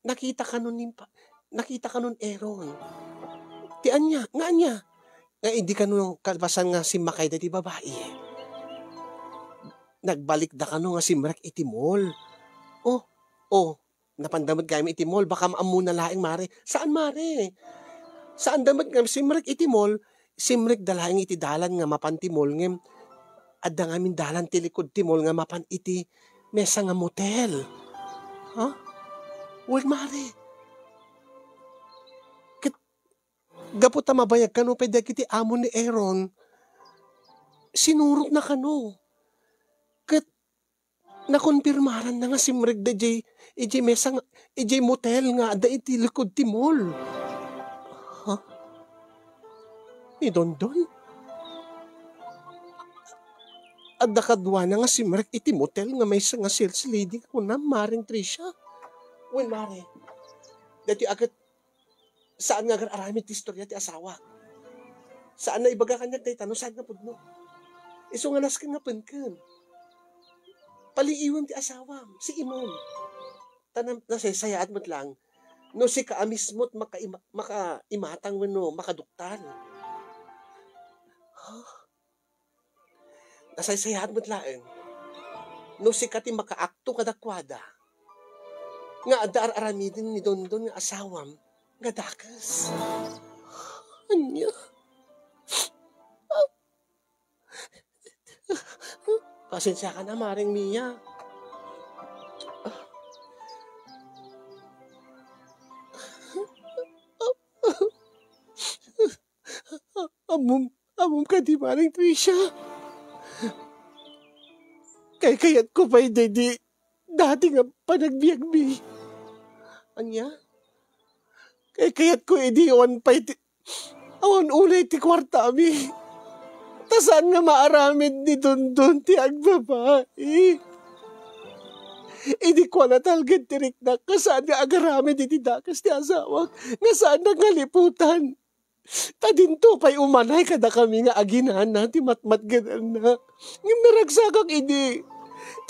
nakita kano ni pa-, nakita kano ni Aaron. Ti ania, nga ania? Nga idi kano kalpasan nga simmakay dagiti babai, nagbalik da kano nga simrek iti mall. Oh, oh, napanda met gayam iti mall, baka maammona laeng, mare. Saan, mare? Saan da met nga simrek iti mall, simrek da laeng iti dalan nga mapan ti mall, ngem adda ngamin dalan ti likud ti mall nga mapan iti mesa nga motel. Ha? Wen, mare. Ket gapu ta mabayag kano pay dagiti amo ni Aaron, sinurotna kano. Ket nakonfirmaranna nga simrek da idiay, idiay mesa nga, idiay motel nga adda iti likud ti mall. Ha? Ni Dondon? Adda kaduana nga simrek iti motel nga maysa nga sales lady, kunam, Maring Tricia? Wen, mare. Daytoy a ket saan nga agar-aramid ti istorya ti asawak. Saan nga ibaga kaniak dayta no saan nga pudno. Isu nga nasken nga penken. Paliiwem ti asawam, si imem. Ta na-, nasaysayaat met lang no sika a mismo ti makaima-, makaimatang wenno makaduktal. Nasaysayaat met laeng no sika ti makaakto kadakuada nga adda ar-aramiden ni Dondon nga asawam nga dakes. Ania? Pasensiakan a, Maring Mia. Ammom, ammom kadi, Maring Tricia? Kaykayatko pay daydi dati nga panagbiagmi. Ania? Kaykayatko idi awan pay ti, awan unay ti kuartami. Ta saan nga maaramid ni Dondon ti agbabai. Idi kuana talged ti riknak, nga saan nga agaramid iti dakes ti asawak, nga saannak nga liputan. Ta dinto pay umanay kadakami nga aginana ti matmatgedanna. Ngem naragsakak idi,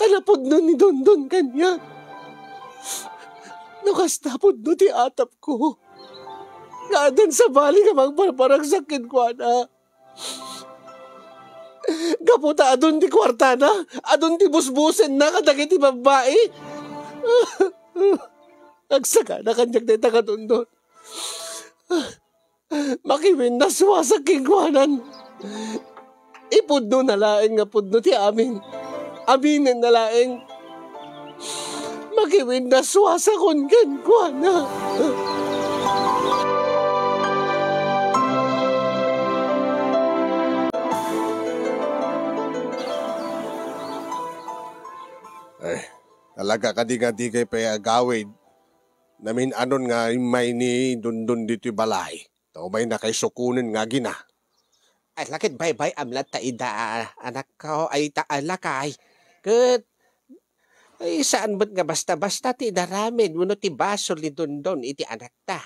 ta napudno ni Dondon kaniak. No kasta, pudno ti atapko nga addan sabali nga mangparparagsak kenkuana. Gapu ta adun ti kuartana, adun ti busbusenna kadagiti babbai. Agsakana kaniak dayta nga Dondon. Makiwinnasuasak kenkuanan. Ipudnona laeng nga pudno ti amin. Aminenna laeng. Makiwinnasuasakon kenkuana. Agakadi nga dikay pay agawid. Namin-anon nga immay ni Dondon ditoy balay. Ta umaynakay sukonen nga agina. Ay, la ket baybay-am latta ida, anakko, ay ta, ay, lakay. Ket, ay, saan met nga basta-basta ti inaramid wenno ti basol ni Dondon iti anakta.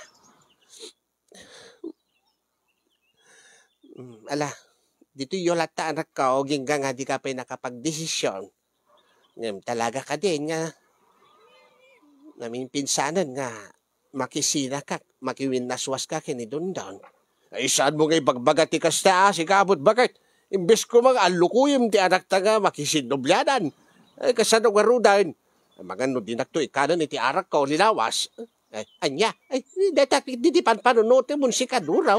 Mm, ala, ditoyyo latta, anakko, agingga nga dika pay nakapagdesisyon. Ngem talaga kadin nga naminpinsanen nga makisinaka, makiwinnaswaska ken ni Dondon. Ay, saanmo nga ibagbaga ti kasta, a, sika Apo Baket? Imbes koma nga allukoyem ti anakta nga makisinnublianan. Ay, kasano ngaruden? Amangan no dinakto ikanen iti arakko, lilawas. Ay, ania? Ay, deta, di, di panpanunotem, sika, Duraw.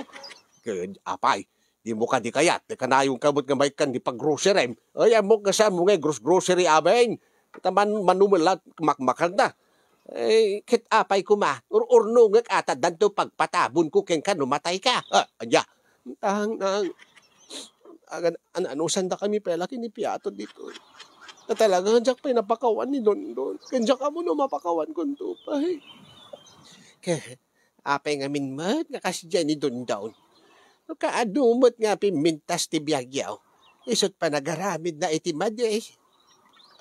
Ket, apay, dimo kadi kayat, kanayonka met nga maikkan ti paggrocerim. Ay, ammok nga saanmo nga igros-grocery amin. Ta man-, manumelat makmakanna. Eh, ket apay koma, ur-urnongek a ta addanto pagpatabonko kenka no matayka. Ah, ania? Tang, tang. Agan, an-, anusandakami pay la ken ni Piato ditoy. Ta talaga nga diak pay napakawan ni Dondon. Ken diak ammo no mapakawankonto pay. Ke, apay ngamin met nga kasdiay ni Dondon? No kaadu met nga pimmintas ti biagyo, isu't panagaramidna iti madi.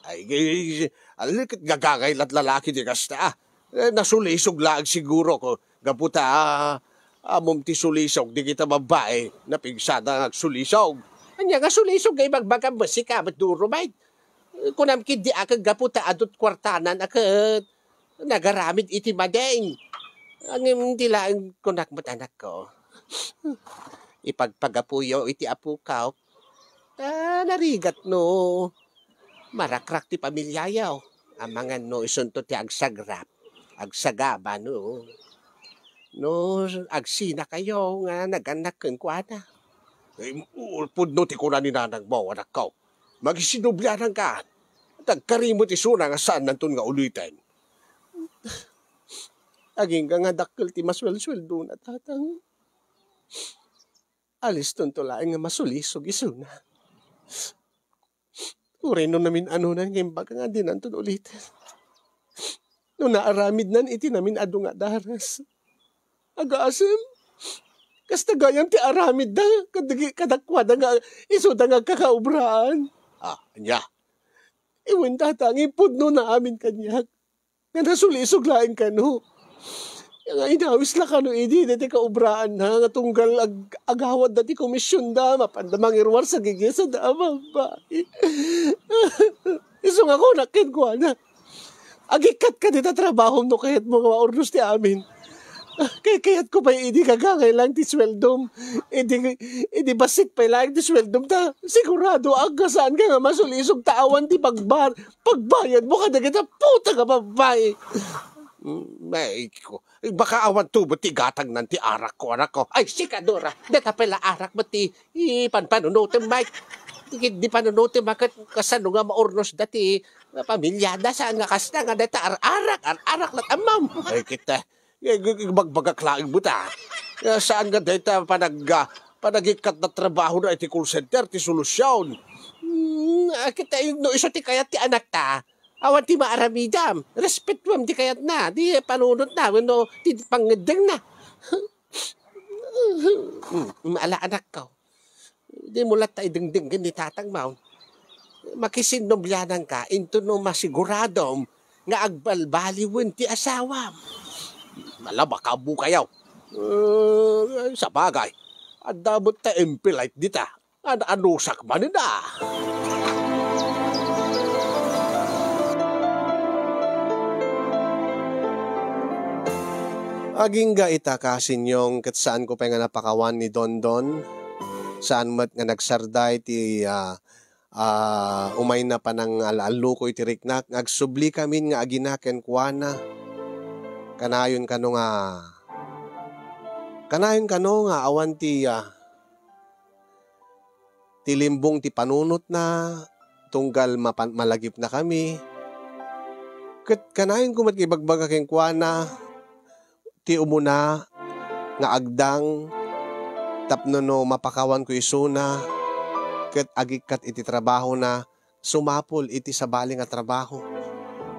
Ay, ay, ay, ala ket gagangay la't lalaki ti kasta. Eh, nasulisog laeng siguro ko, gapu ta, ah, ammom ti sulisog dagita babbai, napigsada nga agsulisog. Ania nga sulisog nga ibagbagam met sika met, Duraw, bay? Eh, kunam ketdi a ket gapu ta adu't kuartana a ket nagaramid iti madi. Ngem di laeng kunak met, anakko. Ipagpagapuyo iti apokaw. Ta narigat no marakrak ti pamiliayo. Amangan no isunto ti agsagrap, agsagaba no, no agsinakayo nga nagannak kenkuana. Ay, pudno ti kuna ni nanangmo, anakko. Makisinnubliananka. Agkarimo ti suna nga saannanton nga uliten. Agingga nga dakkel ti masuelsueldona, tatang. Alistonto laeng nga masulisog isuna. Uray no namin-anonan nga imbaga nga dinanton uliten. No naaramidnan iti namin-adu nga daras. Agasem, kasta gayam ti aramidda kadagi-, kadakuada nga isuda nga agkakaobraan. Ah, ania? Iwen, tatang, ipudnona amin kaniak nga nasulisog laeng kano. Nga inawis la kano idi daytoy kaobraanna nga tunggal ag-, agawatda ti komisionda, mapanda mangiruar sa gigisada a babbai. Isu nga kunak kenkuana, "Agikkatka dita trabahom no kayatmo nga maurnos ti amin." Kay kayatko pay idi gagangay laeng ti sueldom. Idi, idi bassit pay laeng ti sueldom ta sigurado a saanka nga masulisog ta awan ti pagbar-, pagbayadmo kadagita puta nga babbai. Mm, ay ko. Ay, baka awan to met ti gatangnan ti arakko, anakko. Ay, sika, Dora. Deta pay la arak met ti ipanpanunotem, Mike. Di, di panunotem, a ket kasano nga maurnosda ti pamiliada, saan nga kasta nga deta ar-arak, ar-arak la't ammom. Ay, kita. Nga, nga, nga, bagbagak laeng met, a. Nga, saan nga dayta panag-, ah, panagikkat na trabaho na iti call center, ti solusyon? Hmm, ah, kita, no isu ti kayat ti anakta, awan ti maaramidam. Respetuam ti kayatna, ti panunotna, wenno ti pangngeddengna. Hmm, ala, anakko. Dimo latta idengdenggen ni tatangmo. Makisinnubliananka intono masiguradom nga agbalbaliwen ti asawam. Ala, makaammokayo. Eh, sabagay, adda met ta impolite dita. An-anusak manen a. Agingga ita, kasinyong, ket saanko pay nga napakawan ni Dondon. Saan met nga nagsarday ti, ah, ah, umayna panangal-alluko iti riknak nga agsublikamin nga agina kenkuana. Kanayon kano nga, kanayon kano nga awan ti, ah, ti limbong ti panunotna, tunggal mapan-, malagipnakami. Ket kanayonko met nga ibagbaga kenkuana ti umuna nga agdang tapno no mapakawanko isuna ket agikkat iti trabahona, sumapul iti sabali nga trabaho.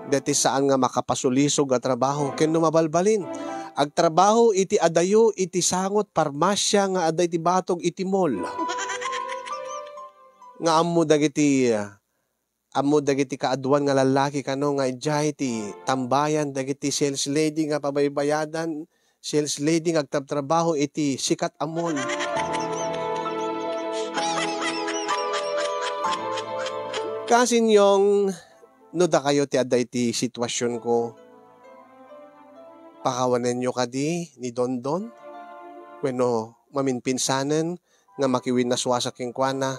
deti saan nga makapasulisog a trabaho. Ken no mabalbalin, agtrabaho iti adayo iti sangot parmasia nga adda iti batog iti mall. Nga ammo dagiti, ammo dagiti kaaduan nga lallaki kano nga idiay ti tambayan dagiti sales lady nga pabaybayadan, sales lady nga agtrabtrabaho iti sikat a mall. Kasin Yong, no dakayo ti adda iti sitwasionko, pakawanenyo kadi ni Dondon? Wenno maminpinsanen nga makiwinnasuasak kenkuana,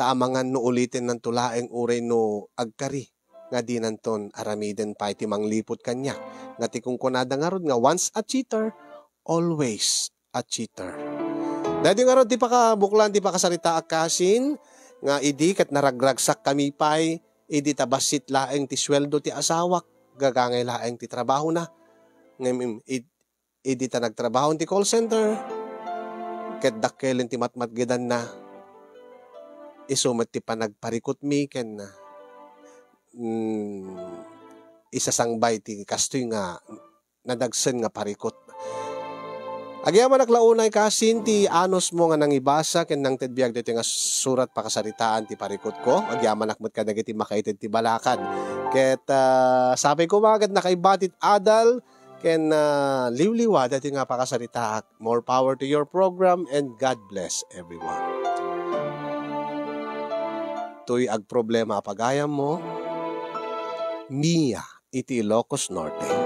ta amangan no ulitennanto laeng uray no agkari nga dinanton aramiden pay ti mangliput kaniak. Nga ti kunkunada ngarud nga once a cheater, always a cheater. Daydi ngarud ti pakabuklan ti pakasaritaak kasin, nga idi ket naragragsakkami pay, idi ta bassit laeng ti sueldo ti asawak, gagangay laeng ti trabahona. Ngem id-, idi ta nagtrabaho ti call center, ket dakkelen ti matmatgedanna, isu met ti panagparikutmi ken, mm, isasangbay ti kastoy nga nadagsen nga parikut. Agyamanak la unay kasin ti anusmo nga nangibasa ken nangted biag daytoy nga surat pakasaritaan ti parikutko. Agyamanak met kadagiti makaited ti balakad. Ket, ah, sapay koma ket nakaibati ti adal ken, ah, liwliwa daytoy nga pakasaritaak. More power to your program and God bless everyone. Toy agproblema a pagayammo, Mia iti Ilocos Norte.